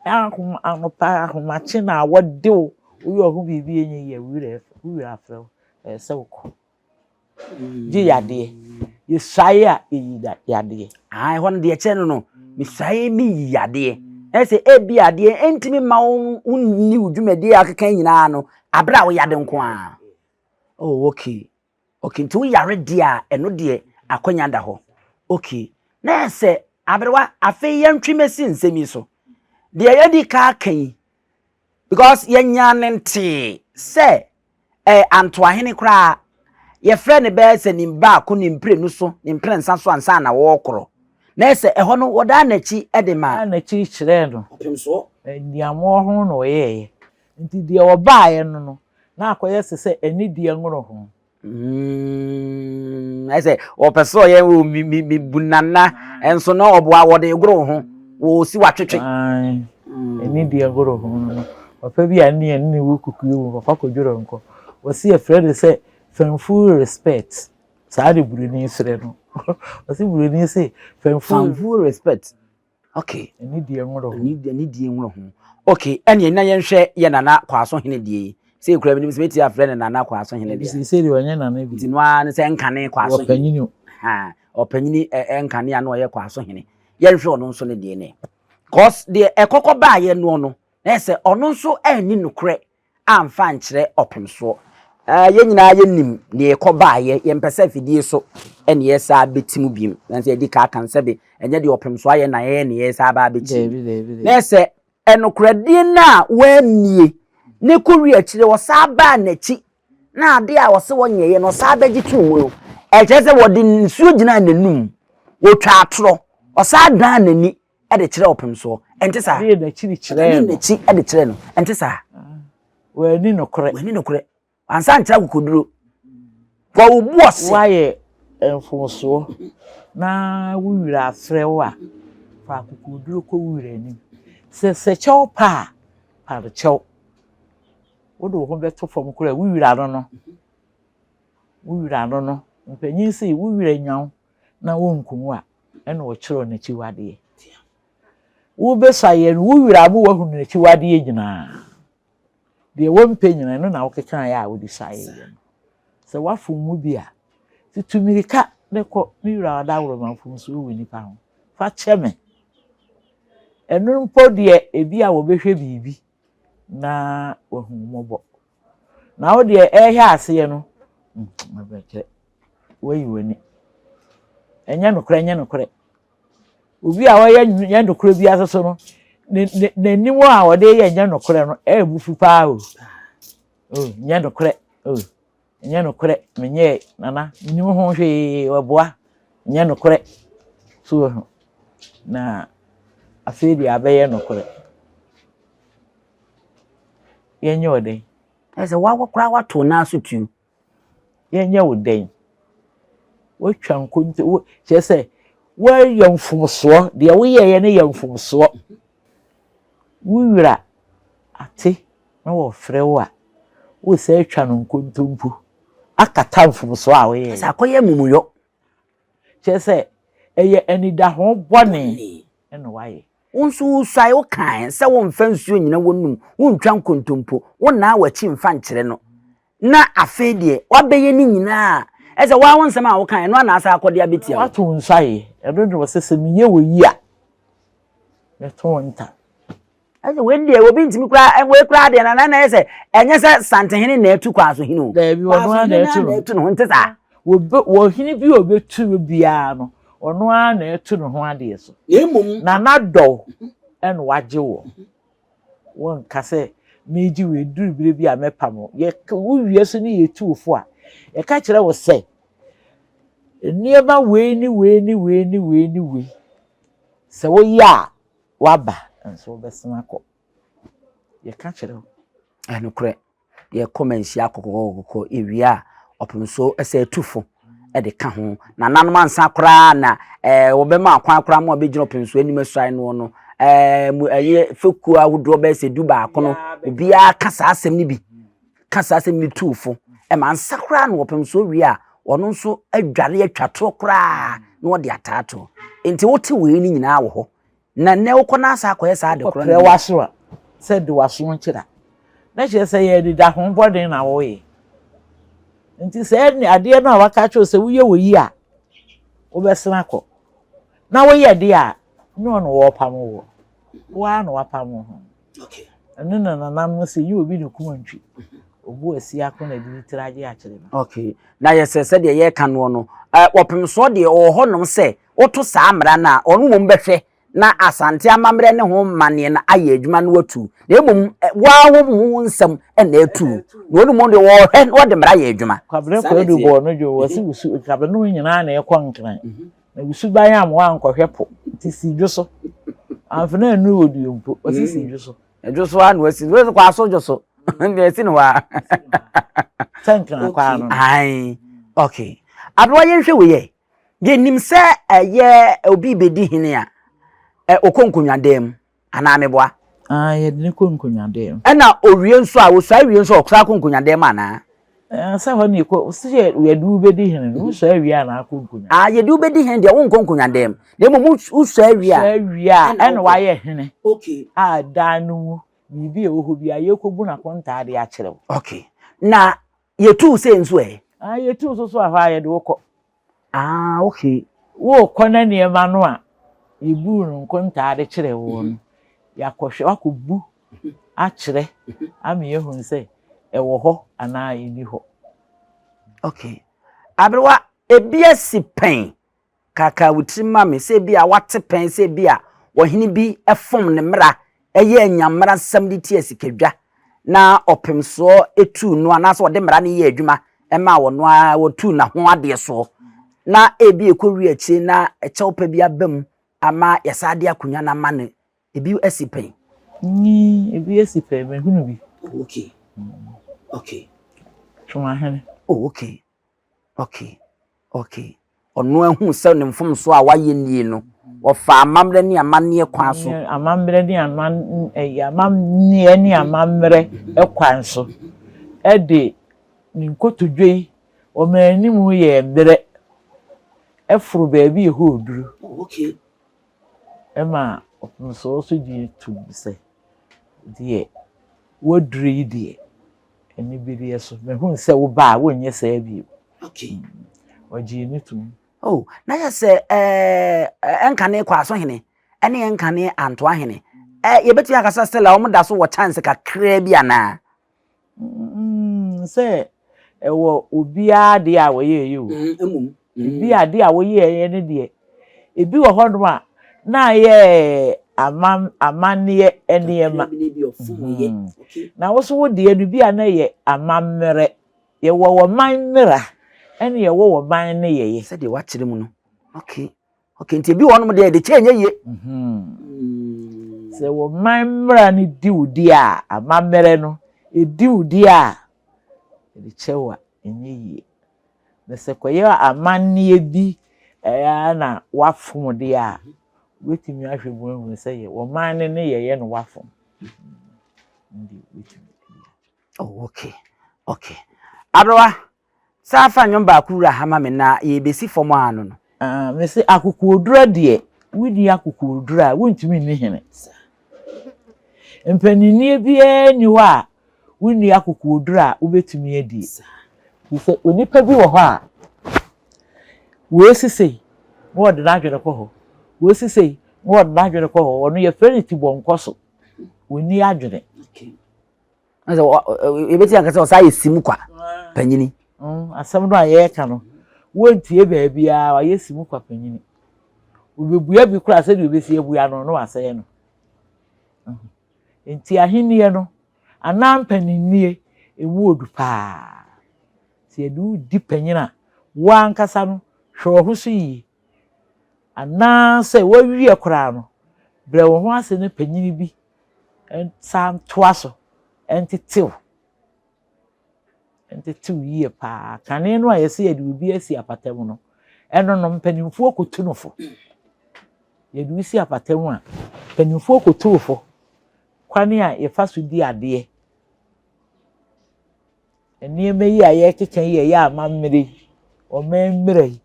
ahom, anɔpa ahomakye na wɔde wo, woyɛ ɔho biribi ɛnyɛ yie a, wo werɛ afrɛ wo, ɛwɔ sɛ wokɔ. gye yadeɛ. Yɛsuae a, yɛyi yadeɛ. Ah, ɛhɔ no deɛ ɛkyerɛ no no, mesuae meyi yadeɛ. Ɛyɛ sɛ ebi adeɛ ɛntumi mma wo wonni wo dwumadie a akeka nyinaa no, abere a woyade nko ara. Oh, okay. Okay, nti woyare deɛ a, ɛno deɛ akwanya da hɔ. Okay. Na yɛ sɛ aberewa, afei yɛntwe mɛsi nsɛm yi so. Deɛ yɛadi ka aka yi, because yɛnyaa ne ntee sɛ Ɛɛ, Antoahene koraa, yɛfrɛ no bɛyɛ sɛ ne baako, ne mprenu so, ne mprɛnsa so ansa na wɔrekorɔ. Na ɛyɛ sɛ ɛhɔ no, wɔdaa n'akyi de maa. Ɔdaa n'akyi kyerɛɛ no. Ɔpemsoɔ. Aniammɔɔ ho na ɔyɛeɛ. Nti deɛ ɔbaeɛ no no, na akɔyɛ te sɛ anidie nworoho. Mm, ɛyɛ sɛ ɔpɛ sɛ ɔyɛ o mi mi mi bu nana, nso na ɔboa wɔde goro ho, wɔsi watwetwe. Ae, ɛni deɛ goro ho no, papa bi a ne ɛne ne wɔ kukuo mu, papa kɔdworɔ nkɔ, wɔsi yɛfrɛ no sɛ fanfull respect, saa de buroni frɛ no, wɔsi buroni se fanfull. Fanfull respect. Okay. Ɛni deɛ nworo ho. Ɛni deɛ nworo ho. Okay, ɛni ɛna yɛnhwɛ yɛ nana kwaso hene deɛ yi. Sɛ ekura mi nim sɛ meti afrɛ no nana kwaso hene deɛ. Sɛ deɛ ɔnyɛ nana bi. Nti no ara ne sɛ nkane kwaso hene. Ɔpanyini o. Ha, ɔpanyini nkane a na ɔyɛ kwaso hene. Yɛnhwɛ ɔno nso ne deɛ nɛ. Cause deɛ ɛkɔkɔ baayɛ noɔ no, na yɛ sɛ ɔno nso anni nokorɛ amfa ankyerɛ ɔpemsoɔ. Ɛɛ yɛn nyinaa yɛnim deɛ ɛkɔ baayɛ, yɛmpɛ sɛ afidie so ɛne yɛ saa bɛti mu biem. Nanso yɛdi ka aka sɛbe ɛnyɛ deɛ ɔpemsoɔ ayɛ na yɛyɛ ne yɛ saa baa bɛti mu. Na yɛ sɛ ɛnokorɛdeɛ no a wannie ne kɔwie akyire ɔsaa baa n'akyi na adeɛ a ɔse wɔnyɛeɛ no ɔsan bɛgye too mu no, ɛkyerɛ sɛ wɔde nsuo gyinaa n'anum, wɔtwaa atorɔ, ɔsan dan n'ani de kyerɛɛ ɔpemsoɔ. Ɛnte saa? Ɔdanee n'akyiri kyerɛɛ no. Ɔdanee n'akyi de kyerɛɛ no. Ɛnte saa? Wanni nokorɛ. Wanni nokorɛ. Wansan ankyerɛ akokoduro. Kɔ wo bu ɔse. Woayɛ mfomsoɔ na wo werɛ afrɛ wo a, fa akokoduro kɔ wo wura anim. Sɛ sɛ kyɛw pa a, pa no kyɛw. Wode wo ho bɛto fam koraa a, wo wura no no, wo wura no no, mpanyin se wo wura nya wo na wonku wo a, ɛna ɔkyerɛw n'akyiwadeɛ. Wobɛsua yɛ no, wo wura mo wahunu n'akyiwadeɛ nyinaa. Deɛ wɔmpɛ nyinaa, ɛno na wokekaeɛ a wode suaeɛ yɛ no. Sɛ woafom mu bi a, tutu mmirika ne kɔ, me wura ɔdawuroma mfomsoɔ wɔ nipa ho, fa kyɛ me. Ɛno mpo deɛ, ebi a wɔbɛhwɛ biribi na wahu wo mmɔbɔ. Na wo deɛ ɛrehwɛ aseɛ no, mɛkyerɛ, woayi w'ani. Ɛnyɛ nokorɛ, ɛnyɛ nokorɛ. Obi a ɔyɛ nyɛ nokorɛ bi ase so no, n'anim a ɔde yɛ nyɛ nokorɛ no, ɛyɛ bufu paa o. O, nyɛ nokorɛ, o, nyɛ nokorɛ, menyɛɛ, nana, menim ho hwee, wɔboa, nyɛ nokorɛ. So wahu. Na afei deɛ abɛyɛ nokorɛ. Yɛnyɛ wo dɛn? Ɛsɛ sɛ woa koraa woato wo nan so tuo. Yɛnyɛ wo dɛn? Woatwa nkonto, wo, kyerɛ sɛ woayɛ mfomsoɔ, deɛ woyɛeɛ no yɛ mfomsoɔ. Wo wura ate na wɔfrɛ wo a, wosan atwa no nkontompo akata mfomsoɔ a woyɛeɛ. Sɛ akɔyɛ amumuyɔ. Kyerɛ sɛ ɛyɛ anidaho bɔne na woayɛ. Wo nso wosuae, wokae sɛ womfa nsuo nnyina w'anom, wontwa nkontompo, wonnaa w'akyi mfa nkyerɛ no. Na afei deɛ, woabɛyɛ ne nyinaa a, ɛsɛ wo ara wo nsɛm a wokae, ɛno ara na asan akɔde abɛtia wo. Woato wo nsuaeɛ, ɛno na wɔsɛ sɛ meyɛ wo yi a, mɛto wo nta. Ɛsɛ wei deɛ obi ntumi koraa, wei koraa deɛ na na ɛyɛ sɛ ɛnyɛ sɛ Santehene na atu Kwasohene o. Daabi, ɔno ara na atu no. Atu ne ho, nte saa? Wɔbɛ, ɔhene bi a ɔbɛtu no biara no, ɔno ara na ɛto ne ho adeɛ so. Na mmom. Na n'adɔw na wagye woɔ. Wonka sɛ, Meregye wo, ɛduru berɛ bi a mɛpam wo. Yɛ, wowie so ne yɛtu wo fo a, yɛka kyerɛ wo sɛ, nneɛma wei ne wei ne wei ne wei ne wei, sɛ woyɛ a, woaba, nso wobɛsan akɔ. Yɛka kyerɛ wo. Ɛnokorɛ. Yɛkɔ manhyia kɔkɔkɔkɔkɔ yɛwie a ɔpem so sɛ atu fo de ka ho. Nananom ansa koraa na ɛɛ wɔbɛma kwan koraa ma wɔabɛgyina ɔpem so anim asuae noɔ no ɛɛ mu ɛyɛ fekuo ahodoɔ bɛyɛ sɛ du baako no obiara ka saa asɛm no bi ka saa asɛm no tu fo ɛma ansa koraa na ɔpem so wie a ɔno nso adware atwa toɔ koraa na ɔde ataatoɔ nti wote wei no nyinaa wɔ hɔ Na nnɛ wokɔ na asa akɔyɛ saa ade korɔ no Wokɔprɛ bio. w'aso a, sɛ de w'aso nkyerɛ a, na kyerɛ sɛ yɛ anidaho bɔne na woyɛ. Nti sɛ ɛne adeɛ no a waka akyerɛ wo sɛ woyɛ wɔ yi a, wobɛsene akɔ. Na woyɛ deɛ a, nyɛ ɔno wɔrepam woɔ. Wo ara na wapam wo ho. Ɛno na nananom se, nyɛ obi na kum antwi. Obu asi ako na de ne tiri agye akyerɛ no. Okay. Na yɛ sɛ sɛdeɛ yɛreka noɔ no, wɔpem soɔ deɛ ɔwɔ hɔnom sɛ woto saa mmara no a, ɔno mmom bɛhwɛ na Asante amammerɛ ne ho mmanneɛ no ayɛ adwuma na watu. Na mmom wo ara wo ho nsɛm na atu. Na ɔno mmom deɛ ɔrehwɛ na ɔde mmara yɛ adwuma. Kwabena Kwadu bɔɔ no dwom, wɔse wo su, nka me ne wo nyinaa na ɛkɔ Nkran. Na wo suban amma woankɔhwɛ po, nti si dwo so. Amfena annuru wɔ dua mpo, ɔse si dwo so. Dwo so ara na wasi, wei kɔ aso dwo so, deɛ asi no hɔ ara. Sɛ Nkran kɔ ano no. Ae, okay. Aberewa yɛnhwɛ wei ɛ. Yɛnim sɛ ɛyɛ obi rebɛdi hene a, ɔkɔ nkonnwadan mu anaa meboa? Ah, yɛde no kɔ nkonnwadan mu. Ɛna owie nso a, ɔsuae wie nso a, ɔsan kɔ nkonnwadan mu anaa? Eh, sɛ hɔ ne ɛkɔ, sɛ yɛde wo bɛdi hene no, wosuae wie a na akɔ nkonnwa. Ah, yɛde wo bɛdi hene deɛ, wonkɔ nkonnwadan mu. Na mmom wosuae wie a. Wosuae wie a, ɛna wayɛ hene. Okay. A dan no mu, biribi a ɛwɔ hɔ biara, yɛkɔbu no akontaa de akyerɛ wo. Okay. Na Yɛtuu sei nso ɛ? Ah, yɛtuu nso so a, hɔ a yɛde wo kɔ. Ah, okay. Worekɔ na nneɛma no a yɛbuu no nkontaa de kyerɛɛ woɔ no, yɛakɔhwɛ, woakɔbu akyerɛ ama yɛahunu sɛ ɛwɔ hɔ anaa ɛnni hɔ. Okay. Aberewa, ebi asi pɛn Kaakaa wo tirim ma me sɛ ebia woate pɛn sɛ ebia ɔhene bi fom ne mmara, yɛɛ anyammarasɛm de tiaa sikadwa, na ɔpem soɔ tuu no anaasɛ ɔde mmara no yɛɛ adwuma maa ɔno ara wɔtuu n'aho adeɛ soɔ, na ebia ɛkɔwie akyire na kyɛwpa bi aba mu ama yɛsan de akonnwa no ama no. Ebi asi pɛn? Nyi, ebi asi pɛn, mahunu bi. Oh, okay. Okay. Twomahene. Oh, okay. Okay, okay. Ɔno ahu sɛ ne mfomsoɔ a wayɛ nie no, ɔfaa amammerɛ ne amanneɛ kwan so. Amammerɛ ne aman ɛyɛ amanneɛ ne amammerɛ kwan so de ne nkotodwe yi, ɔmaa anim yɛɛ mmerɛ, ɛforo baabi a ɛhɔ reduru. Oh, okay. Ɛma ɔpemsoɔ so gye tom sɛ deɛ waduru yi deɛ, anibereɛ so. Mahunu sɛ woba a, wonyɛ saa bio. Okay. Ɔgyee no tom. Oh, na yɛ sɛ ɛɛ ɛnkane Kwaso hene ɛne ɛnkane Antoa hene. Ɛ yɛbɛtumi aka sɛ still a wɔn da so wɔ chance kakraa bi anaa? Mm, sɛ ɛwɔ obiara deɛ a wɔyɛɛyɛ o. Mm, mmom. Ebi adeɛ a woyɛeɛ no deɛ, ebi wɔ hɔnom a, na ayɛ ama amanneɛ nneɛma. Na wo nso wo deɛ no, bi a na ɛyɛ amammerɛ. Yɛwɔ ɔman mmara, ɛna yɛwɔ ɔman nneyɛeɛ. Sɛdeɛ wɔakyerɛ mu no. Okay. Okay, nti ebi wɔ hɔnom deɛ yɛde kyɛ ɛnyɛ yie. Sɛ wɔ man mmara no di wo di a, amammerɛ no ɛdi wo di a, yɛde kyɛ wo a, ɛnyɛ yie. Na sɛ kɔyɛ amanneɛ bi ɛɛ na wafom deɛ a, wobɛtumi ahwɛ mu ahunu sɛ yɛ wɔ man no ne yɛyɛ no wafom. Nti wobɛtumi. Oh, okay, okay. Aberewa, Saa fa nnwom baako wura ha ma me na yɛrebɛsi fam ara no no. Ah, mese akokoɔduro deɛ, wonni akokoɔduro a, wontumi nni hene. Mpaninnie biara nni hɔ a wonni akokoɔduro a wobɛtumi adi. Firi sɛ onipa bi wɔ hɔ a, wei sei na ɔde n'adwene kɔ hɔ, wei sei na ɔde n'adwene kɔ hɔ, ɔno yɛfrɛ no tibɔnkɔso, ɔnni adwene. Na sɛ yɛbɛti anka sɛ ɔsaa yɛ simu kwa panyini. Asɛm no a yɛreka no, wontie baabiara, wayɛ simu kwa panyini. Obebua bi koraa sɛdeɛ obɛsi abua no na wasɛe no. Nti ahennie no, anaa mpaninnie, ɛmu odu paa. Sɛ yɛde wo di panyin a, wo ankasa no, hwɛ wo ho so yie. Anaasɛ woawie koraa no, brɛ wo ho ase ne panyin bi nsan ntoa so ntetew ntetew yie paa. Kane no a yɛsɛ yɛde obi asi apata mu no, ɛno no mpanimfoɔ kɔtu no fo. Yɛde wo si apata mu a, mpanimfoɔ kɔtu wo fo. Kwan a yɛfa so di adeɛ. Nneɛma yi a yɛrekeka yi a ɛyɛ amammerɛ yi, ɔman mmara yi,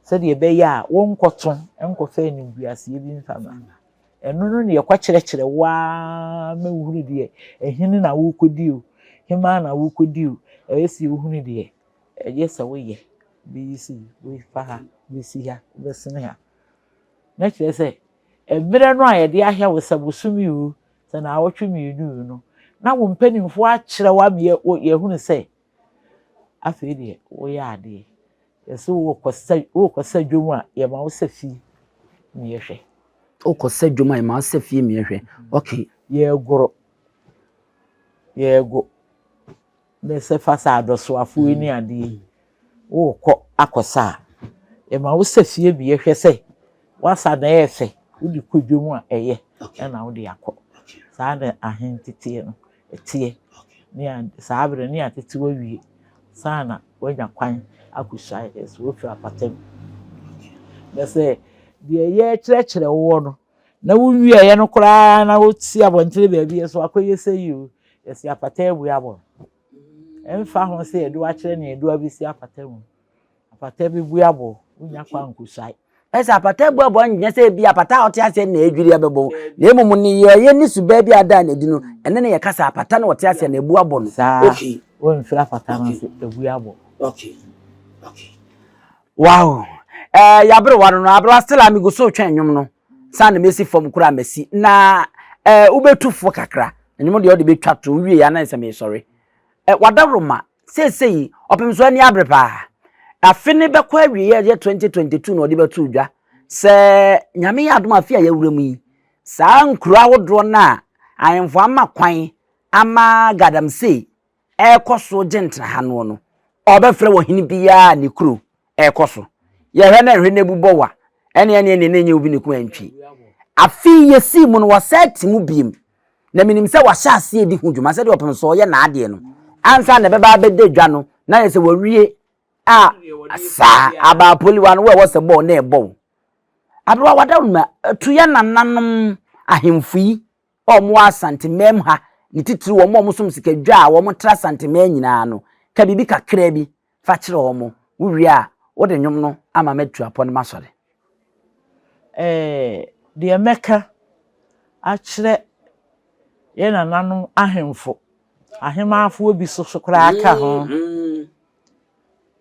sɛdeɛ ɛbɛyɛ a wonkɔto nkɔfa animguaseɛ bi mfa mma. Ɛno no na yɛkɔkyerɛkyerɛ wo ara ma wohunu deɛ ɛhene na worekɔdi o, hemaa na worekɔdi o, ɛyɛ sɛ wohunu deɛ ɛyɛ sɛ woyɛ. Wobɛyi sei, wofa ha, wobɛsi ha, wobɛsene ha. Na kyerɛ sɛ, mmerɛ no a yɛde ahwɛ wo sɛ bosome o, sɛ naawɔtwe mmienu no, na wo mpanimfoɔ akyerɛ wo ama yɛahunu sɛ afei deɛ woyɛ adeɛ. Yɛsɛ wokɔsa wokɔsa dwom a yɛma wo sɛ fie ma yɛhwɛ. Wokɔsa dwom a yɛma wo sɛ fie ma yɛhwɛ. Okay. Yɛregoro. Yɛrego. Ne sɛ fa sɛ adɔsoafoɔ yi ne adeɛ yi, worekɔ akɔsa a, yɛma wo sɛ fie bi yɛhwɛ sɛ w'asa na ɛyɛ fɛ, wode kɔ dwom a ɛyɛ ɛna wode akɔ. Saa na ahenteteɛ no ɛteɛ. Ne saa berɛ ne atete wawie saa na wanya kwan akɔsuae ɛsɛ wofiri apata mu. Na sɛ deɛ yɛrekyerɛkyerɛ woɔ no na wowieɛ no koraa na wosi abɔntene baabi yɛ so akɔyɛ sɛ yi o, Yɛsi apata abue abɔ no. Ɛmfa ho sɛ yɛde wo akyerɛ nea yɛde wo abɛsi apata mu. Apata bi bue abɔ, wonya kwan nkosuae. Ɛsɛ apata abu abɔ nyɛ sɛ ebi apata a ɔte aseɛ na adwiri abɛbɔ wo, na mmom nneyɛeɛ ne suban bi a ada no adi no, ɛno na yɛka sɛ apata na ɔte aseɛ na abu abɔ no. Saa, Okay. womfiri apata no ase, abu abɔ. Okay. Okay. Wow. Eh, yɛaberewa no no, aberewa still a megu so retwɛn nnwom no. Saa na mesi fam koraa masi. Na eh, wobɛtu fo kakra. Nnwom deɛ wode bɛtwa to, wowie a na sɛ mesɔre. Eh, wadaworoma, seesei ɔpem so ani abere paa. Afe ne bɛkɔ awieɛ ɛyɛ 2022 na ɔde bɛto dwa. Sɛ Nyame yɛ adom afe a yɛawura mu yi, saa nkuro ahodoɔ no a ahemfo ama kwan ama galamsey ɛrekɔ so gye ntraha noɔ no, ɔbɛfrɛ ɔhene biara a ne kuro ɛrekɔ so. Yɛhwɛ na nhwɛ na ebu bɔ wa, ɛne ɛne ɛne na ɛnyɛ obi ne ko antwi. Afei yɛsii mu no, wɔsan te mu biem. Na menim sɛ wahyɛ aseɛ di ho dwuma sɛdeɛ ɔpem so ɔyɛ n'adeɛ no. Ansa na ɛbɛba abɛda dwa no, na yɛ sɛ wawie a saa abaapoliwa no wo ɛwɔ sɛ bɔɔ na ɛbɔ wo. Aberewa wada wo ma tu yɛ nananom ahemfo yi a wɔwɔ Asanteman ha, ne titiriw wɔn a wɔsom sikadwa a wɔtra Asanteman nyinaa no, ka biribi kakraa bi fa kyerɛ wɔn. Wuwie a, wode nnwom no ama matu apɔ na masɔre. Ɛɛ, deɛ mɛka akyerɛ yɛn nananom ahemfo, ahemaafoɔ bi so so koraa ka ho.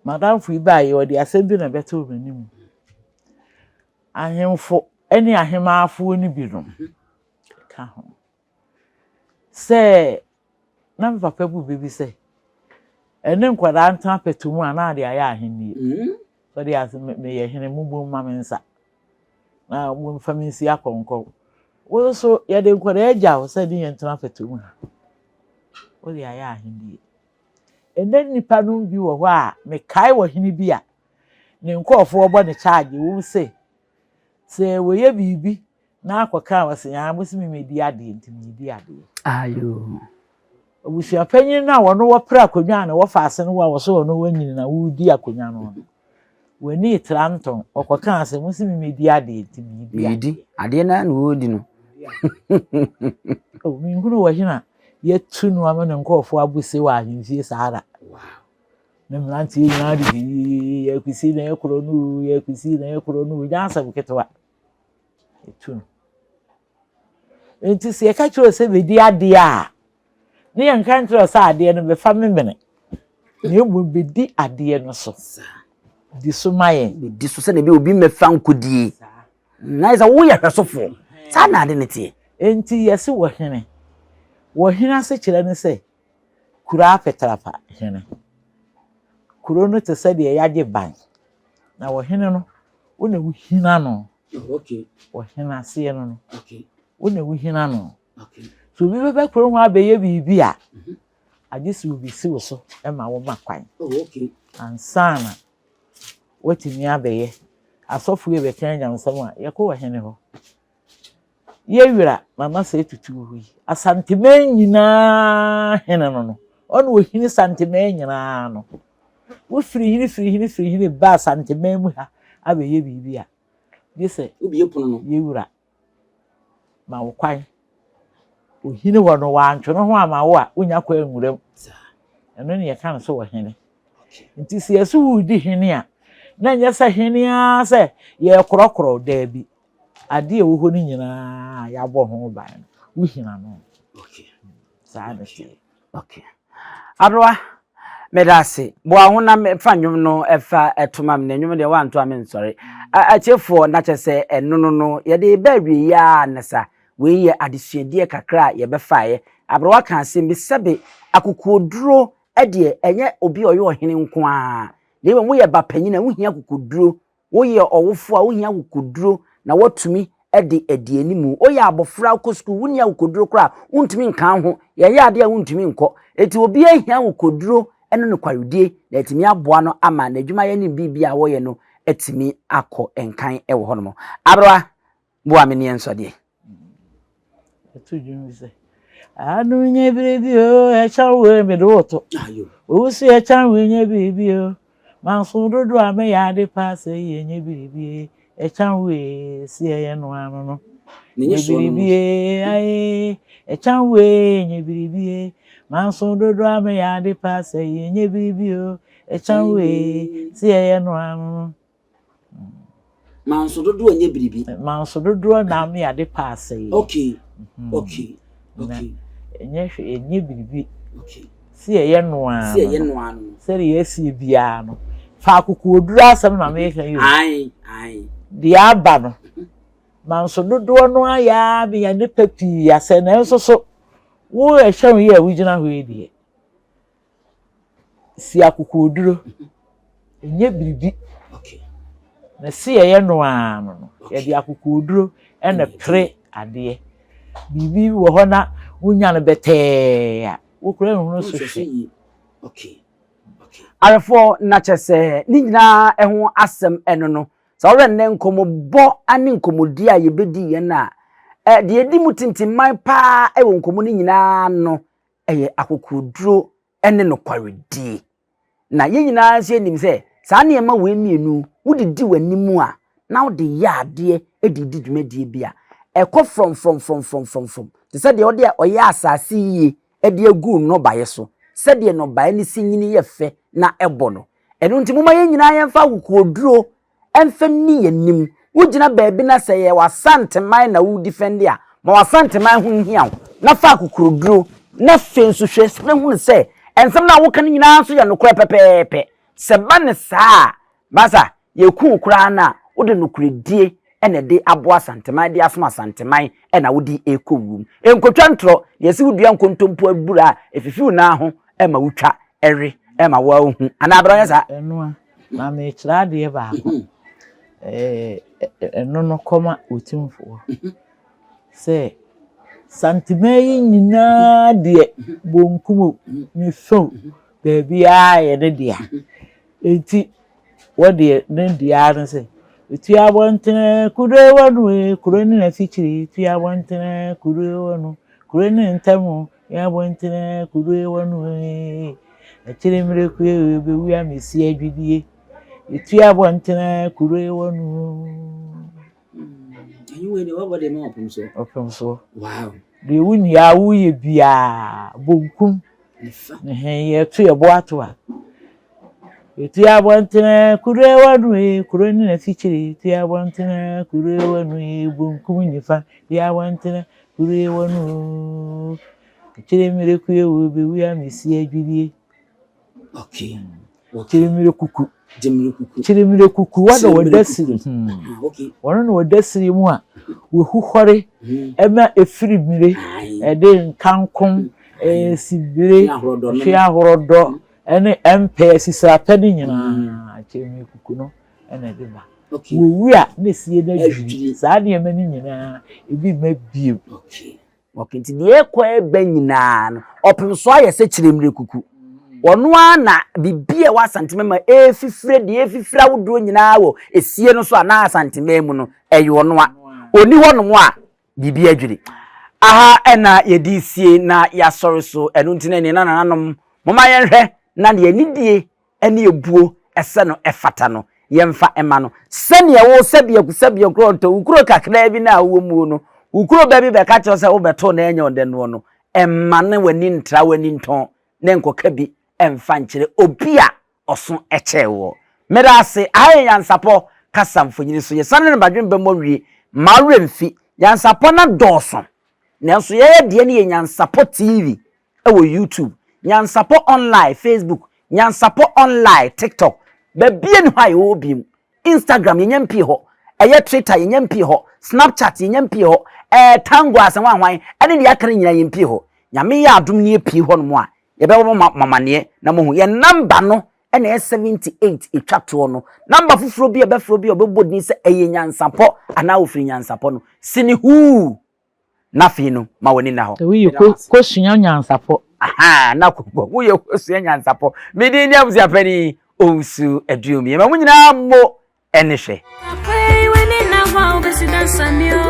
M'adamfo yi baeɛ, ɔde asɛm bi na ɛbɛtoo m'anim. Ahemfo ne ahemaafoɔ no binom ka ho. Sɛ na me papa bu bɛ bi sɛ, ɛne nkwadaa ntena pɛtɛ mu a na ade ayɛ ahennie. Sɛdeɛ ase meyɛ hene mommom mma me nsa na momfa me nsi akɔnkɔ. Wo nso yɛde nkwadaa agya wo sɛ ne yɛn ntena pɛtɛ mu ha. Wode ayɛ ahennie. Ɛnnɛ nnipa nom bi wɔ hɔ a mekae ɔhene bi a ne nkurɔfoɔ bɔ no charge wom sɛ. Sɛ wɔyɛ biribi na akɔka a wɔse aa mose me medi adeɛ nti medi adeɛ. Ayoo. Abusuapanyin no a wɔno wɔpere akonnwa a na wɔfa ase no wo a wɔse ɔno wanyini na woredi akonnwa no no, w'ani retra ntɔn. Ɔkɔkaa sɛ mose me medi adeɛ nti medi adeɛ. Medi adeɛ no ara na wɔredi no. Oh, menhunu wɔ hena yɛatu no ama ne nkurɔfoɔ abɔ se wɔ ahemfie saa da. Ne mmeranteɛ nyinaa de hii yɛakusi na yɛkorɔ no o, yɛakusi na yɛkorɔ no o, nyɛ asɛm ketewa. Yɛtu no. Nti sɛ yɛka kyerɛ sɛ bɛdi adeɛ a, ne yɛnka nkyerɛ sɛ adeɛ no bɛfa memene, na mmom bɛdi adeɛ no so. Di so ma yɛn. Bɛdi so sɛdeɛ ɛbɛyɛ obi mmɛfa nkɔdie. Na ayɛ sɛ woyɛ hwɛsofoɔ. Saa na ade no teɛ. Enti yɛse wɔhene. Wɔhene asekyerɛ ne sɛ kuro apetrapa hene. Kuro no te sɛ deɛ yɛagye ban. Na ɔhene no, wo na wohina no. Ɔhene aseɛ no no, wo na wohina no. Sɛ obi bɛba kuro ho abɛyɛ biribi a, mhm. agye sɛ obi si wo so ma wo ma kwan. Ansa na watumi abɛyɛ. Asɔfo yi bɛka anyamsɛm a, yɛkɔ ɔhene hɔ. Yɛ wura Mama Sɛ Tutu yi, Asanteman nyinaa hene no no, ɔna ɔhini Santeman nyinaa no. Wofiri hene firi hene firi hene ba Asanteman mu ha abɛyɛ biribi a, gye sɛ wobie pono no. Yɛ wura ma wo kwan. Ohini hɔ no, wantwe ne ho ama wo a, wonya kwan nwura mu. Ɛno ne yɛka no sɛ ɔhene. Nti sɛ yɛse woredi hene a, na ɛnyɛ sɛ hene ara sɛ yɛrekorɔkorɔ, daabi. Adeɛ a ɛwɔ hɔ no nyinaa a yɛabɔ ho ban no, wohina no. Saa na ɛteɛ. Okay. Aberewa, meda ase. Boa ho na fa nnwom no fa to ma me na nnwom deɛ woanto a mensɔre. Atiefoɔ, na kyerɛ sɛ ɛno no no, yɛde reba awieeɛ ara ne sa. Wei yɛ adesuadeɛ kakra a yɛbɛfaeɛ. Aberewa ka asɛm bi, sɛbe akokoɔduro deɛ ɛnyɛ obi a ɔyɛ ɔhene nko ara, na mmom woyɛ ba panin a wohia akokoɔduro Woyɛ ɔwofo a, wuhia akokoduru na woatumi de adi anim. Woyɛ abofra wokɔ sukuu, wunni akokoduru koraa a, wuntumi nka wo ho. Yɛyɛ ade a wuntumi nkɔ. Enti obiara hia akokoduru ne nokwaredie na atumi aboa no ama n'adwumayɛ ne biribiara a ɔyɛ no atumi akɔ nkan wɔ hɔnom. Aberewa, Boa me ne yɛn nsɔ deɛ. Ɛto dwom bi sɛ, Ano nyɛ biribi o, ɛkyɛn wo mede wo to. Owu so ɛkyɛn wo nyɛ biribi o. Manso dodo a meyɛ ade paa sɛ yɛ nyɛ biribi ɛkyɛn wo ee, si ɛyɛ no ano no. Nyɛ biribi ee, aye, ɛkyɛn wo ee, nyɛ biribi ee. Manso dodo a meyɛ ade paa sɛ yɛ nyɛ biribi o, ɛkyɛn wo ee, si ɛyɛ no ano no. Manso dodoɔ nyɛ biribi. Manso dodoɔ na ame ade pa asɛe. Okay. Mm-hmm. Okay. Okay. Ɛnyɛ hwɛ ɛnyɛ biribi. Okay. Si ɛyɛ noa. Si ɛyɛ noa no. Sɛdeɛ yɛasie biara no. Fa akokoɔduro asɛm na meka yi o. Ae ae. Deɛ aba no. Manso dodoɔ no ayɛ ara meyɛ nnipa pii asɛ nanso so wo ɛhyɛ wo yi a wogyina hɔ yi deɛ. Si akokoɔduro, ɛnyɛ biribi. Na si yɛyɛ no ara no no, yɛde akokoɔduro na ɛpere adeɛ. Biribi wɔ hɔ na wonya no bɛtɛɛ a, wo koraa nhunu so hwɛ. Awerɛfoɔ na kyerɛ sɛ ne nyinaa ho asɛm ɛno no. Sɛ wohwɛ nnɛ nkɔmmɔbɔ ne nkɔmmɔdi a yɛbɛdi yɛn a, deɛ ɛdi mu tintimman paa wɔ nkɔmmɔ no nyinaa no ɛyɛ akokoɔduro ne nokwaredie. Na yɛn nyinaa nso yɛnim sɛ saa nneɛma wei mmienu wode di w'anim a na wode yɛ adeɛ de di dwumadie bi a, ɛkɔ frɔmfrɔmfrɔmfrɔmfrɔm te sɛ deɛ wode ɔyɛ asase yie de agu nnɔbaeɛ so sɛdeɛ nnɔbaeɛ no si nyini yɛ fɛ na ɛbɔ no. Ɛno nti momma yɛn nyinaa yɛmfa akokoɔduro mfa nni yɛn anim. Wogyina baabi na sɛ ɛyɛ w'Asanteman na woredifɛnde a, ma w'Asanteman ho nhia wo na fa akokoɔduro na afei nso hwɛ na hunu sɛ nsɛm no a woka no nyinaa nso yɛ nokorɛ pɛpɛɛpɛ. Sɛ ɛba no saa a, masa, yɛku wo koraa no a, wode nokorɛdie na ɛde aboa Asanteman, de asom Asanteman na wode rekɔ wuo mu. Nkɔtwa ntorɔ, na yɛse wodua nkontompo abura a, ɛfifi wo nan ho ma wotwa we ma woahu. Anaa aberɛ ɔnyɛ saa? Ɛno a. Na merekyerɛ adeɛ baako. Ɛno no kɔma Otumfoɔ sɛ Santeman yi nyinaa deɛ bonkum o, nifa o, baabiara yɛ ne dea. Enti wɔ deɛ ne dea ara ne sɛ Tua abɔntene kuro wɔ no e, kuro ne n'afikyiri. Tua abɔntene kuro wɔ no, kuro ne ntam. Tua abɔntene kuro wɔ no e. Akyire mmerɛ kue e, bɛwu a mesi adwidie. Tua abɔntene kuro wɔ no. Ɛnyi wei deɛ wabɔ deɛ ma ɔpem soɔ. Ɔpem soɔ. Wow. Deɛ wo nua woyɛ biara bonkum. Nifa. Yɛto yɛ bo ato a. Yɛtu abɔntene kuro ɛwɔ no yi kuro ne n'afikyiri. Yɛtu abɔntene kuro ɛwɔ no yi bonkum nifa. Yɛtu abɔntene kuro ɛwɔ no. Akyire mmerɛ kue wo bɛwu a mesi adwidie. Okay. Kyeremire kuku. Gyemire kuku. Kyeremire kuku wɔn na wɔda siri. Hmm. Ah, okay. Wɔn na wɔda siri mu a wɔhuhɔre ɛma efiri mire ɛde nkankom esibire hwe ahorɔdɔ ɛne ɛmpɛ asisirapɛ ne nyinaa kyeremire kuku no ɛna ɛde ba. Wɔwu a na esie no adwiri saa nneɛma no nyinaa ebi mma bio. Okay. Okay, nti deɛ ɛkɔ ɛbɛ nyinaa no, ɔpem so ayɛ sɛ kyerɛmire kuku. Ɔno ara na biribi a ɛwɔ Asanteman mu a ɛrefifire, deɛ ɛrefifire ahodoɔ nyinaa wɔ esie no so anaa Asanteman mu no, ɛyɛ ɔno a. Ɔnni hɔnom a, biribi adwiri. Aha ɛna yɛde resie na yɛasɔre so, ɛno nti na ɛneɛ na nananom, momma yɛnhwɛ na deɛ anidie ne ebuo ɛsɛ no ɛfata no, yɛmfa mma no. Sɛdeɛ wo sɛdeɛ sɛdeɛ kuro ntɔ, wo kuro kakraa bi no a wowɔ muo no, wo kuro ba bi bɛka kyerɛ wo sɛ wobɛto na ɛnyɛ ɔdɛ noɔ no, mma no w'ani ntra w'ani ntɔn na nkɔka bi mfa nkyerɛ obi a ɔso kyɛɛ woɔ. Meda ase, aha yɛ Nyansapɔ kasa mfonini so. Yɛsane no badwemba mu awie, mma wo werɛ mfi. Nyansapɔ no adɔɔso, nanso yɛyɛ deɛ no yɛ Nyansapɔ TV. wɔ YouTube, Nyansapɔ Online Facebook, Nyansapɔ Online TikTok, baabi ni hɔ a yɛwɔ bi mu. Instagram yɛnya mpie hɔ, ɛyɛ Twitter yɛnya mpie hɔ, Snapchat yɛnya mpie hɔ, ɛɛ Tango asɛnwanhwan ɛne deɛ aka no nyinaa yɛn mpie hɔ. Nyame yɛ adom ne yɛpie hɔ nom a, yɛbɛbɔ mo amaneɛ na mohu. Yɛn namba no ɛna ɛyɛ 78 ɛtwa toɔ no. Namba foforɔ bi a ɛbɛfrɛ bi a ɔbɛbɔ din sɛ ɛyɛ Nyansapɔ anaa ɔfiri Nyansapɔ no, sini huu. Na afei no, ma w'ani nna hɔ. Sɛ woyɛ ko kosua nyansapɔ. Ahaa, na ko woyɛ kosua nyansapɔ. Me din ne abusuapanin Owusu Aduomi. Yɛma mo nyinaa mo ne hwɛ. Papa yi w'ani nna hɔ a wobɛsi dansani o.